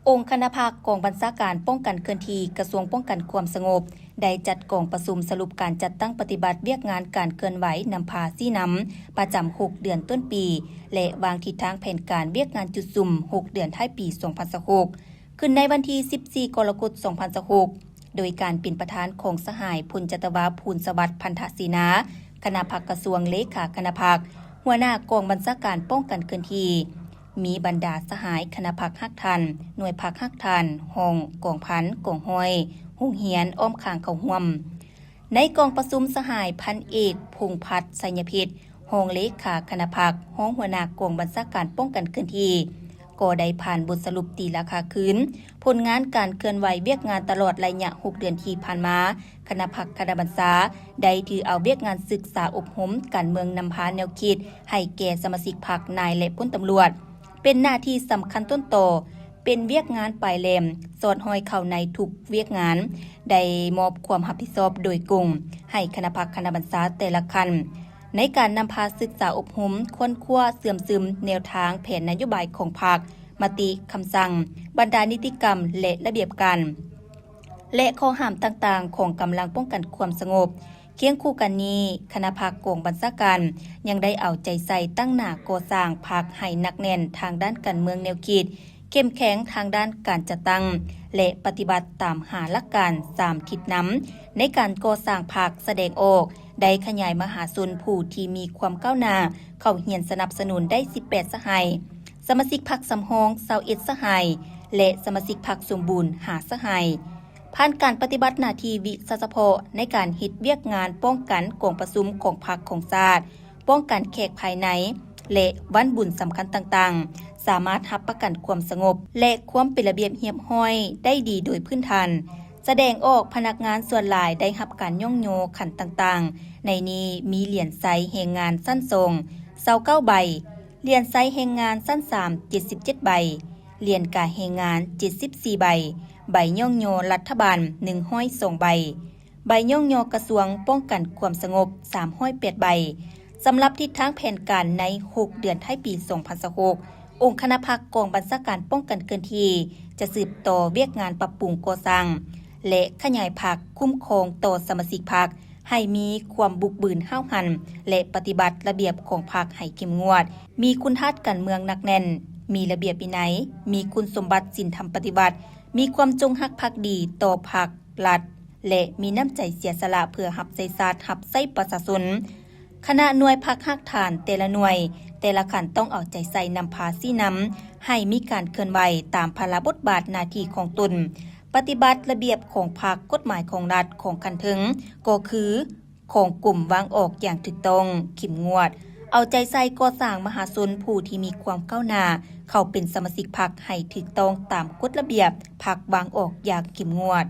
ອົງຄະນະພັກກອງບັນຊາການປ້ອງກັນເຄື່ອນທີ່ ກະຊວງປ້ອງກັນຄວາມສະຫງົບ ໄດ້ຈັດກອງປະຊຸມສະຫຼຸບການຈັດຕັ້ງປະຕິບັດວຽກງານການເຄື່ອນໄຫວນຳພາຊີ້ນຳປະຈຳຫົກເດືອນຕົ້ນປີ ແລະ ວາງທິດທາງແຜນການວຽກງານຈຸດສຸມຫົກເດືອນທ້າຍປີສອງພັນຊາວຫົກ ຂຶ້ນໃນວັນທີສິບສີ່ ກໍລະກົດ ສອງພັນຊາວຫົກ ໂດຍການເປັນປະທານຂອງສະຫາຍ ພົນຈັດຕະວາ ພູນສະຫວັດ ພັນທະເສນາ ຄະນະພັກກະຊວງ ເລຂາຄະນະພັກ ຫົວໜ້າກອງບັນຊາການປ້ອງກັນເຄື່ອນທີ່, ມີບັນດາສະຫາຍຄະນະພັກຮາກຖານ, ໜ່ວຍພັກຮາກຖານ, ຫ້ອງ, ກອງພັນ, ກອງຮ້ອຍ, ໂຮງຮຽນ ອ້ອມຂ້າງເຂົ້າຮ່ວມ. ໃນກອງປະຊຸມ ສະຫາຍ ພັນເອກ ພົງພັດ ໄຊຍະພິດ ຮອງເລຂາຄະນະພັກ, ຮອງຫົວໜ້າກອງບັນຊາການປ້ອງກັນເຄື່ອນທີ່ ກໍໄດ້ຜ່ານບົດສະຫຼຸບຕີລາຄາຄືນ ຜົນງານການເຄື່ອນໄຫວວຽກງານຕະຫຼອດໄລຍະຫົກເດືອນທີ່ຜ່ານມາ, ຄະນະພັກຄະນະບັນຊາໄດ້ຖືເອົາວຽກງານສຶກສາອົບຮົມການເມືອງນຳພາແນວຄິດໃຫ້ແກ່ສະມາຊິກພັກນາຍ ແລະ ພົນຕຳຫຼວດ ເປັນໜ້າທີ່ສຳຄັນຕົ້ນຕໍ, ເປັນວຽກງານປາຍແຫຼມ, ສອດຫ້ອຍເຂົ້າໃນທຸກວຽກງານ, ໄດ້ມອບຄວາມຮັບຜິດຊອບໂດຍກົງໃຫ້ຄະນະພັກຄະນະບັນຊາແຕ່ລະຂັ້ນ ໃນການນຳພາສຶກສາອົບຮົມ, ຄົ້ນຄວ້າເຊື່ອມຊຶມແນວທາງແຜນນະໂຍບາຍຂອງພັກ, ມະຕິ, ຄຳສັ່ງ, ບັນດານິຕິກຳ ແລະ ລະບຽບການ ແລະ ຂໍ້ຫ້າມຕ່າງໆຂອງກຳລັງປ້ອງກັນຄວາມສະຫງົບ. ຄຽງຄູ່ກັນນີ້, ຄະນະພັກກອງບັນຊາການຍັງໄດ້ເອົາໃຈໃສ່ຕັ້ງໜ້າກໍ່ສ້າງພັກໃຫ້ໜັກແໜ້ນທາງດ້ານການເມືອງແນວຄິດ, ເຂັ້ມແຂງທາງດ້ານການຈັດຕັ້ງ ແລະ ປະຕິບັດຕາມຫ້າຫຼັກການສາມທິດນຳ ໃນການກໍ່ສ້າງພັກ, ສະແດງອອກ, ໄດ້ຂະຫຍາຍມະຫາຊົນຜູ້ທີ່ມີຄວາມກ້າວໜ້າເຂົ້າຮຽນສະໜັບສະໜູນໄດ້ສິບແປດສະຫາຍ, ສະມາຊິກພັກສຳຮອງຊາວເອັດສະຫາຍ ແລະ ສະມາຊິກພັກສົມບູນຫ້າສະຫາຍ. ຜ່ານການປະຕິບັດໜ້າທີ່ວິຊາສະເພາະໃນການເຮັດວຽກງານປ້ອງກັນກອງປະຊຸມຂອງພັກຂອງຊາດ, ປ້ອງກັນແຂກພາຍໃນ ແລະ ວັນບຸນສຳຄັນຕ່າງໆ, ສາມາດຮັບປະກັນຄວາມສະຫງົບ ແລະ ຄວາມເປັນລະບຽບຮຽບຮ້ອຍໄດ້ດີໂດຍພື້ນຖານ. ສະແດງອອກ, ພະນັກງານສ່ວນຫຼາຍໄດ້ຮັບການຍ້ອງຍໍຂັ້ນຕ່າງໆ, ໃນນີ້ມີຫຼຽນໄຊແຮງງານຊັ້ນສອງ ຊາວເກົ້າໃບ, ຫຼຽນໄຊແຮງງານຊັ້ນສາມເຈັດສິບເຈັດໃບ, ຫຼຽນກາແຮງງານເຈັດສິບສີ່ໃບ, ໃບຍ້ອງຍໍລັດຖະບານໜຶ່ງຮ້ອຍສອງໃບ, ໃບຍ້ອງຍໍກະຊວງປ້ອງກັນຄວາມສະຫງົບສາມຮ້ອຍແປດໃບ. ສຳລັບທິດທາງແຜນການໃນຫົກເດືອນທ້າຍປີສອງພັນຊາວຫົກ, ອົງຄະນະພັກກອງບັນຊາການປ້ອງກັນເຄື່ອນທີ່ຈະສືບຕໍ່ວຽກງານປັບປຸງກໍ່ສ້າງ ແລະ ຂະຫຍາຍພັກ, ຄຸ້ມຄອງຕໍ່ສະມາຊິກພັກ ໃຫ້ມີຄວາມບຸກບືນຫ້າວຫັນ ແລະ ປະຕິບັດລະບຽບຂອງພັກໃຫ້ເຂັ້ມງວດ, ມີຄຸນທາດການເມືອງໜັກແໜ້ນ, ມີລະບຽບວິໄນ, ມີຄຸນສົມບັດສິນທຳປະຕິວັດ, ມີຄວາມຈົງຮັກພັກດີຕໍ່ພັກ, ລັດ ແລະ ມີນ້ຳໃຈເສຍສະຫຼະເພື່ອຮັບໃຊ້ຊາດ, ຮັບໃຊ້ປະຊາຊົນ. ຄະນະໜ່ວຍພັກຮາກຖານແຕ່ລະໜ່ວຍ, ແຕ່ລະຂັ້ນຕ້ອງເອົາໃຈໃສ່ນຳພາຊີ້ນຳໃຫ້ມີການເຄື່ອນໄຫວຕາມພາລະບົດບາດໜ້າທີ່ຂອງຕົນ, ປະຕິບັດລະບຽບຂອງພັກ, ກົດໝາຍຂອງລັດ, ຂອງຂັ້ນເທິງ, ກໍຄື ຂອງກົມວາງອອກຢ່າງຖືກຕ້ອງ, ເຂັ້ມງວດ, ເອົາໃຈໃສ່ກໍ່ສ້າງມະຫາຊົນຜູ້ທີ່ມີຄວາມກ້າວໜ້າເຂົ້າເປັນສະມາຊິກພັກໃຫ້ຖືກຕ້ອງຕາມກົດລະບຽບພັກວາງອອກຢ່າງເຂັ້ມງວດ.